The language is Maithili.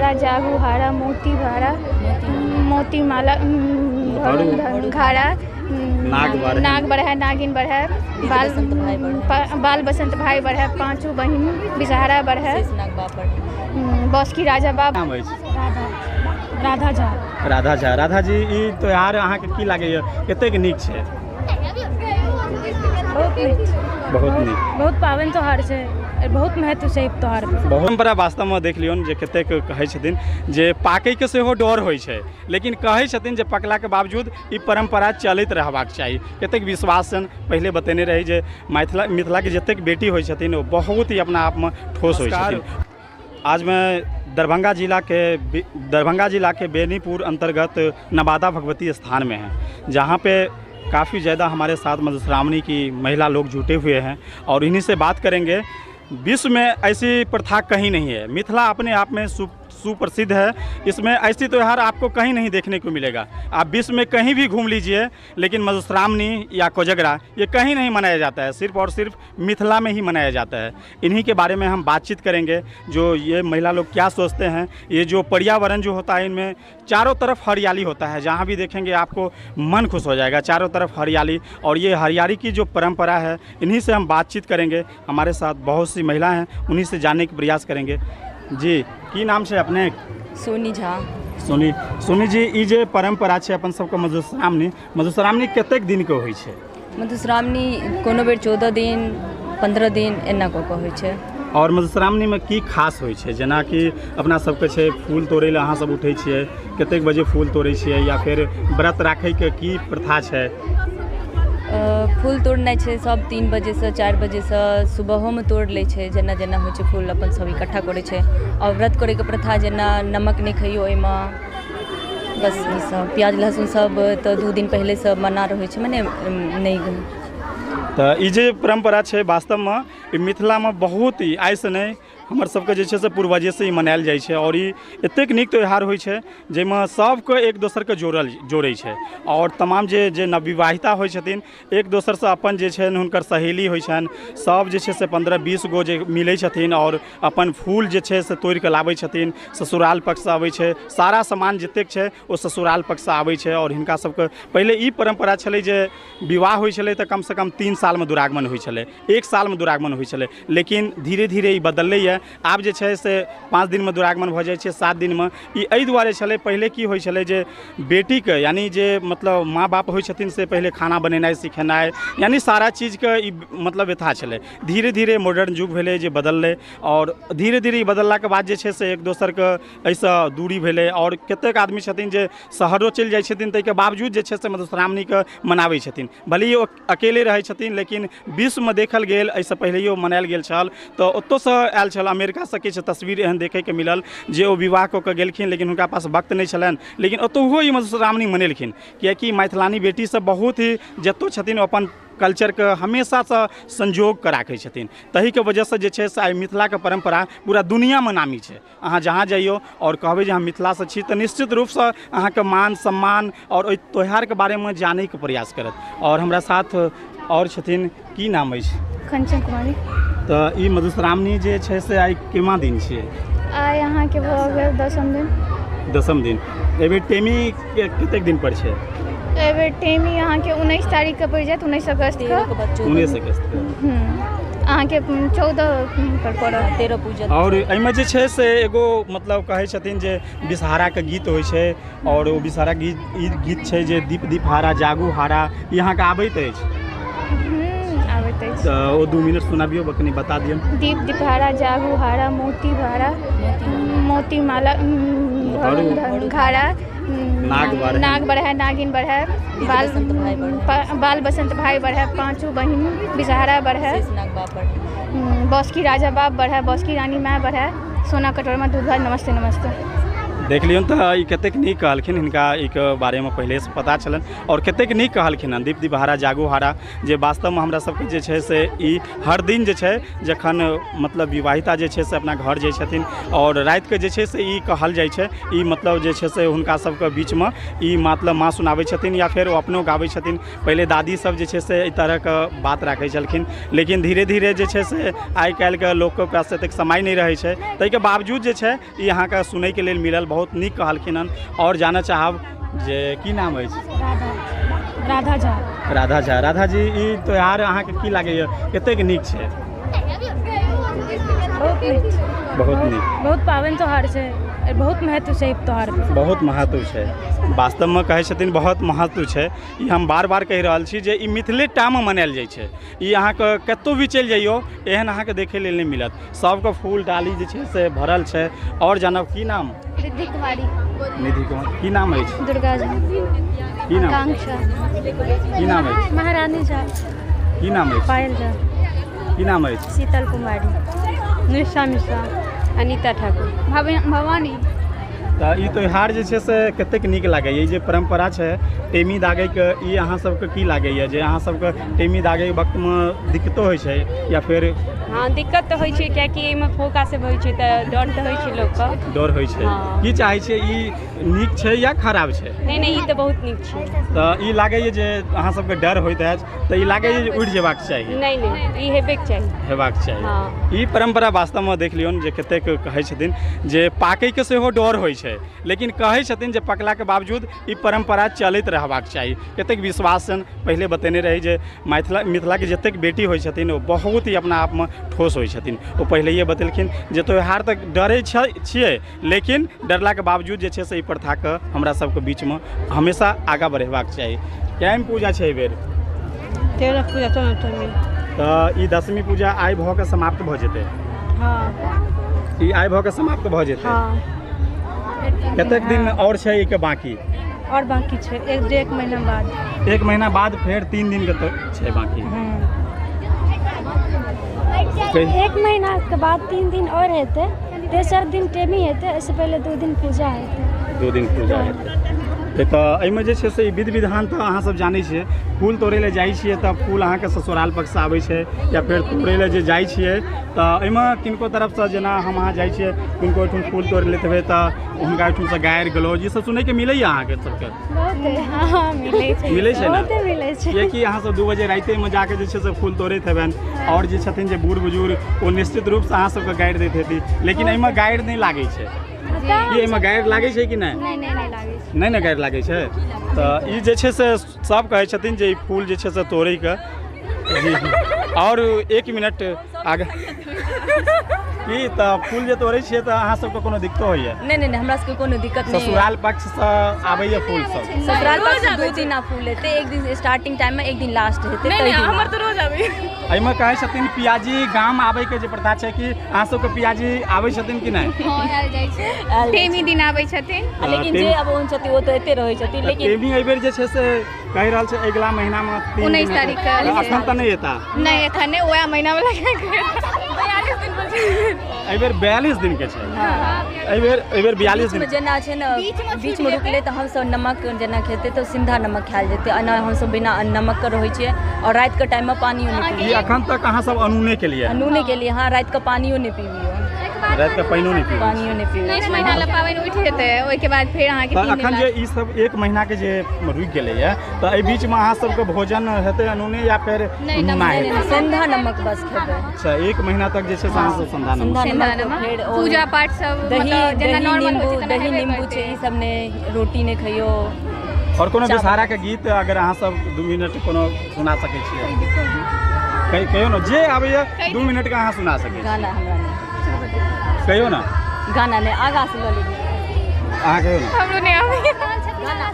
हारा जागू हारा मोती भारा मोती माला घारा नाग बढ़ै नागिन बढ़ै बाल बसंत भाई बढ़ै पाँचों बहिन बिसहारा बढ़ै बौसकी राजा बाप। राधा झा। राधा झा। राधा जी, ई त्योहार अहाँके की लागैए, कतेक नीक छै? बहुत नीक, बहुत नीक। बहुत पाबनि त्योहार छै, बहुत महत्व छै त्योहार। बहुत परम्परा वास्तवमे देख लियौन जे कतेक कहै छथिन जे पाकैके सेहो डर होइ छै, लेकिन कहै छथिन जे पकलाके बावजूद ई परम्परा चलैत रहबाक चाही। कतेक विश्वास छनि। पहिले बतेने रही जे मिथिलाके जतेक बेटी होइ छथिन ओ बहुत ही अपना आपमे ठोस होइ छथिन। आज मैं दरभंगा जिला के बेनीपुर अंतर्गत नवादा भगवती स्थान में हैं, जहाँ पे काफ़ी ज़्यादा हमारे साथ मधुश्रावणी की महिला लोग जुटे हुए हैं और इन्हीं से बात करेंगे। विश्व में ऐसी प्रथा कहीं नहीं है। मिथिला अपने आप में सुप्रसिद्ध है। इसमें ऐसी त्यौहार आपको कहीं नहीं देखने को मिलेगा। आप विश्व में कहीं भी घूम लीजिए, लेकिन मधुश्रावणी या कोजगरा ये कहीं नहीं मनाया जाता है, सिर्फ और सिर्फ मिथिला में ही मनाया जाता है। इन्हीं के बारे में हम बातचीत करेंगे, जो ये महिला लोग क्या सोचते हैं। ये जो पर्यावरण जो होता है, इनमें चारों तरफ हरियाली होता है। जहाँ भी देखेंगे आपको मन खुश हो जाएगा, चारों तरफ हरियाली। और ये हरियाली की जो परंपरा है, इन्हीं से हम बातचीत करेंगे। हमारे साथ बहुत सी महिला हैं, उन्हीं से जानने के प्रयास करेंगे। जी, की नाम छै अपने? सोनी झा। सोनी। सोनी जी, ई जे परंपरा छै अपन सबके मधुश्रावणी, मधुश्रावणी कतेक दिन के होइ छै? मधुश्रावणी कोनो बेर 14 दिन 15 दिन एना कऽ कऽ होइ छै। और मधुश्रावणीमे की खास होइ छै? जेनाकि अपना सबके छै फूल तोड़ै लए अहाँ सब उठै छियै, कतेक बजे फूल तोड़ै छियै, या फेर व्रत राखैके की प्रथा छै? फूल तोड़नाइ छै सब 3 बजेसँ 4 बजेसँ सुबहोमे तोड़ि लै छै, जेना जेना होइ छै फूल अपन सब इकट्ठा करै छै। आओर व्रत करैके प्रथा जेना नमक नहि खइयौ ओहिमे, बस ई सब। प्याज लहसुन सब तऽ 2 दिन पहिलेसँ मना रहै छै, मने नहि। तऽ ई जे परम्परा छै वास्तवमे ई मिथिलामे बहुत ही आइसँ नहि, हमर सबके जे छै से पूर्वजेसँ ई मनायल जाइ छै। और ई एतेक नीक त्यौहार होइ छै जाहिमे सबके एक दोसरके जोड़ै छै। और तमाम जे जे नवविवाहिता होइ छथिन एक दोसरसँ अपन जे छनि हुनकर सहेली होइ छनि, सब जे छै से 15-20 गो जे मिलै छथिन और अपन फूल जे छै से तोड़िकऽ लाबै छथिन। ससुराल पक्षसँ अबै छै सारा सामान जतेक छै ओ ससुराल पक्षसँ आबै छै। और हिनका सबके पहिले ई परम्परा छलै जे विवाह होइ छलै तऽ कमसँ कम 3 सालमे दुरागमन होइ छलै, 1 सालमे दुरागमन होइ छलै, लेकिन धीरे धीरे ई बदललैए। आब जे छै से 5 दिनमे दुरागमन भऽ जाइ छै, 7 दिनमे। ई एहि दुआरे छलै, पहिले की होइ छलै जे बेटीके यानी जे मतलब माँ बाप होइ छथिन से पहिले खाना बनेनाइ सिखेनाइ, यानी सारा चीजके ई मतलब व्यथा छलै। धीरे धीरे मॉडर्न युग भेलै जे बदललै, और धीरे धीरे ई बदललाके बाद जे छै से एक दोसरके एहिसँ दूरी भेलै। और कतेक आदमी छथिन जे शहरो चलि जाइ छथिन ताहिके बावजूद जे छै से मधुश्रावणीके मनाबै छथिन, भले ही ओ अकेले रहै छथिन, लेकिन विश्वमे देखल गेल, एहिसँ पहिलैयो मनायल गेल छल तऽ ओतऽसँ आयल छल अमेरिकासँ किछु तस्वीर एहन देखैके मिलल जे ओ विवाह कऽ कऽ गेलखिन, लेकिन हुनका पास वक्त नहि छलनि, लेकिन ओतहुओ ई मधुश्रावणी मनेलखिन। किएकि मैथिलानी बेटी सब बहुत ही जतौ छथिन ओ अपन कल्चरके हमेशासँ संजोग कऽ राखै छथिन। ताहिके वजहसँ जे छै से आइ मिथिलाके परम्परा पूरा दुनिआँमे नामी छै। अहाँ जहाँ जइयौ आओर कहबै जे हम मिथिलासँ छी तऽ निश्चित रूपसँ अहाँके मान सम्मान आओर ओहि त्यौहारके बारेमे जानैके प्रयास करत। और हमरा साथ आओर छथिन, की नाम अछि? कंचन कुमारी। तऽ ई मधुश्रावणी जे छै से आइ केमा दिन छियै? आइ अहाँके भऽ गेल 10म दिन। 10म दिन। एहिबेर टेमी कतेक दिन पर छै? एहिबेर टेमी अहाँके 19 तारीखके पड़ि जायत, 19 अगस्तके। 19 अगस्तके अहाँके 14 पर पड़त। 13 पूजा। और एहिमे जे छै से एगो मतलब कहै छथिन जे बिसहाराके गीत होइ छै, और ओ बिसहारा गीत ई गीत छै जे दीप दीप हारा जागू हारा, ई अहाँके आबैत अछि? आबैत अछि। तऽ ओ 2 मिनट सुनाबियौ, कनि बता दियौ। दीप दीप हारा जागू हारा मोती भारा मोती माला घारा नाग बढ़ै नागिन बढ़ै बाल बसंत भाई बढ़ै पाँचों बहिन बिसहारा बढ़ै बौसकी राजा बाप बढ़ै बौसकी रानी माय बढ़ै सोना कटोरमे दूध भात नमस्ते नमस्ते। देख लियौन तऽ ई कतेक नीक कहलखिन। हिनका एहिके बारेमे पहिलेसँ पता छलनि आओर कतेक नीक कहलखिन हँ, दीप दीपहारा जागो हारा, जे वास्तवमे हमरा सबके जे छै से ई हर दिन जे छै जखन मतलब विवाहिता जे छै से अपना घर जाइ छथिन आओर रातिके जे छै से ई कहल जाइ छै, ई मतलब जे छै से हुनका सबके बीचमे ई मतलब माँ सुनाबै छथिन या फेर ओ अपनो गाबै छथिन। पहिले दादी सब जे छै से एहि तरहके बात राखै छलखिन, लेकिन धीरे धीरे जे छै से आइ काल्हिके लोकके पास एतेक समय नहि रहै छै, ताहिके बावजूद जे छै ई अहाँके सुनैके लेल मिलल। बहुत नीक कहलखिन हन। आओर जानऽ चाहब जे की नाम अछि? राधा, राधा झा। राधा झा। राधा जी, ई त्यौहार अहाँके की लागैए, कतेक नीक छै? बहुत नीक छै। बहुत नीक। बहुत पाबनि त्योहार छै, बहुत महत्व छै ई त्योहारके। बहुत महत्व छै, वास्तवमे कहै छथिन बहुत महत्व छै। ई हम बार बार कहि रहल छी जे ई मिथिले टामे मनायल जाइ छै। ई अहाँके कतहु भी चलि जइयौ, एहन अहाँके देखै लेल नहि मिलत। सबके फूल डाली जे छै से भरल छै। आओर जानब, की नाम? रिद्धि कुमारी। निधि कुमार। की नाम अछि? दुर्गा झा। की नाम? आकांक्षा। की नाम अछि? महारानी झा। की नाम अछि? पायल झा। की नाम अछि? शीतल कुमारी। निशा मिश्रा। अनीता ठाकुर। भवानी। तऽ ई त्यौहार जे छै से कतेक नीक लागैए? ई जे परम्परा छै टेमी दागैके, ई अहाँ सबके की लागैए जे अहाँ सबके टेमी दागैके वक्तमे दिक्कतो होइ छै या फेर? हँ, दिक्कत तऽ होइ छै, कियाकि एहिमे फोका सब होइ छै तऽ डर तऽ होइ छै लोकके। डर होइ छै। हँ। की चाहै छियै, ई नीक छै या खराब छै? नहि नहि, ई तऽ बहुत नीक छै। तऽ ई लागैए जे अहाँ सबके डर होइत अछि, तऽ ई लागैए जे उड़ि जेबाक चाही? नहि नहि, ई हेबेके चाही। हेबाक चाही। हँ। ई परम्परा वास्तवमे देख लियौन जे कतेक कहै छथिन जे पाकैके सेहो डर होइ छै, लेकिन कहै छथिन जे पकलाके बावजूद ई परम्परा चलैत रहबाक चाही। कतेक विश्वास छनि। पहिले बतेने रही जे मिथिलाके जतेक बेटी होइ छथिन ओ बहुत ही अपना आपमे ठोस होइ छथिन। ओ पहिलैए बतेलखिन जे त्यौहार तक डरै छियै, लेकिन डरलाके बावजूद जे छै से ई प्रथाके हमरा सबके बीचमे हमेशा आगाँ बढ़ेबाक चाही। कैम पूजा छै एहिबेर? 13 पूजा, 14। तऽ ई दसमी पूजा आइ भऽ कऽ समाप्त भऽ जेतै? हँ। ई आइ भऽ कऽ समाप्त भऽ जेतै? हँ। कतेक दिन आओर छै एहिके बाँकी? आओर बाँकी छै एक डेढ़ महीना बाद। एक महीना बाद फेर 3 दिनके तऽ छै बाँकी। एक महीनाके बाद 3 दिन आओर हेतै, तेसर दिन टेमी हेतै, एहिसँ पहिले 2 दिन पूजा हेतै। 2 दिन पूजा हेतै। तऽ एहिमे जे छै से ई विधि विधान तऽ अहाँ सब जानै छियै। फूल तोड़ै लए जाइ छियै तऽ फूल अहाँके ससुराल पक्षसँ आबै छै, या फेर तोड़ै लए जे जाइ छियै तऽ एहिमे किनको तरफसँ, जेना हम अहाँ जाइ छियै किनको ओहिठाम फूल तोड़ि लैत हेबै तऽ हुनका ओहिठामसँ गारि गलौज ई सब सुनैके मिलैए अहाँके सबके? हँ, मिलै छै। मिलै छै ने? बहुते मिलै छै। किएकि अहाँ सब 2 बजे रातिमे जाके जे छै से फूल तोड़ैत हेबनि, आओर जे छथिन जे बूढ़ बुजुर्ग ओ निश्चित रूपसँ अहाँ सबके गारि दैत हेती, लेकिन एहिमे गारि नहि लागै छै। की एहिमे गारि लागै छै कि नहि? नहि नहि, नहि लागै छै। नहि ने गारि लागै छै। तऽ ई जे छै से सब कहै छथिन जे ई फूल जे छै से तोड़ैके जी। आओर 1 मिनट आगे की तऽ फूल जे तोड़ै छियै तऽ अहाँ सबके कोनो दिक्कतो होइए? नहि नहि, हमरा सबके कोनो दिक्कत नहि। ससुराल पक्षसँ आबैए फूल सब? ससुराल पक्ष 2 दिना फूल हेतै, एक दिन स्टार्टिंग टाइममे, एक दिन लास्ट हेतै। नहि नहि, हमर तऽ रोज आबैए। एहिमे कहै छथिन पियाजी गाम आबैके जे प्रथा छै, कि अहाँ सबके पियाजी आबै छथिन कि नहि? हँ, आयल जाइ छै, टेमी दिन आबै छथिन। लेकिन जे आब ओहन छथिन ओ तऽ एते रहै छथिन, लेकिन टेमी एहिबेर जे छै से कहि रहल छै अगिला महीनामे 19 तारीखके। एखन तऽ नहि एता? नहि, एखन नहि, वएह महीनामे लगा। एहिबेर 42 दिनके छै एहिबेर, एहिबेर 42 दिन। जेना छै ने बीचमे रुकलै तऽ हमसब नमक जेना खेतै तऽ सिन्धा नमक खायल जेतै, एना हमसब बिना नमकके रहै छियै आओर रातिके टाइममे पानियो नहि पीबियौ। एखन तक अहाँ सब अनूने केलियै? अनूने केलियै, हँ। रातिके पानियो नहि पीबियौ। रातिके पानियो नहि पीबियौ? पानियो नहि पीबियौ। एक महीना लए पाबनि उठि जेतै, ओहिके बाद फेर अहाँके तऽ एखन जे ई सब 1 महीनाके जे रुकि गेलैए तऽ एहि बीचमे अहाँ सबके भोजन हेतै अनूने या फेर नूना हेतै? सिन्धा नमक बस खेबै। अच्छा, 1 महीना तक जे छै से अहाँ सब सिन्धा नमक, फेर पूजा पाठ सब दही जेना नॉर्मल होइ छै। दही नींबू छै, ई सब नहि, रोटी नहि खइयौ। आओर कोनो विषहाराके गीत अगर अहाँ सब 2 मिनट कोनो सुना सकै छियै, कहियौ ने, जे आबैए 2 मिनटके अहाँ सुना सकै छी। गाना हमरा नहि। कहियौ ने। गाना नहि, आगाँ से लऽ लेबै। अहाँ कहियौ ने। हमरो नहि आबैए। गाना।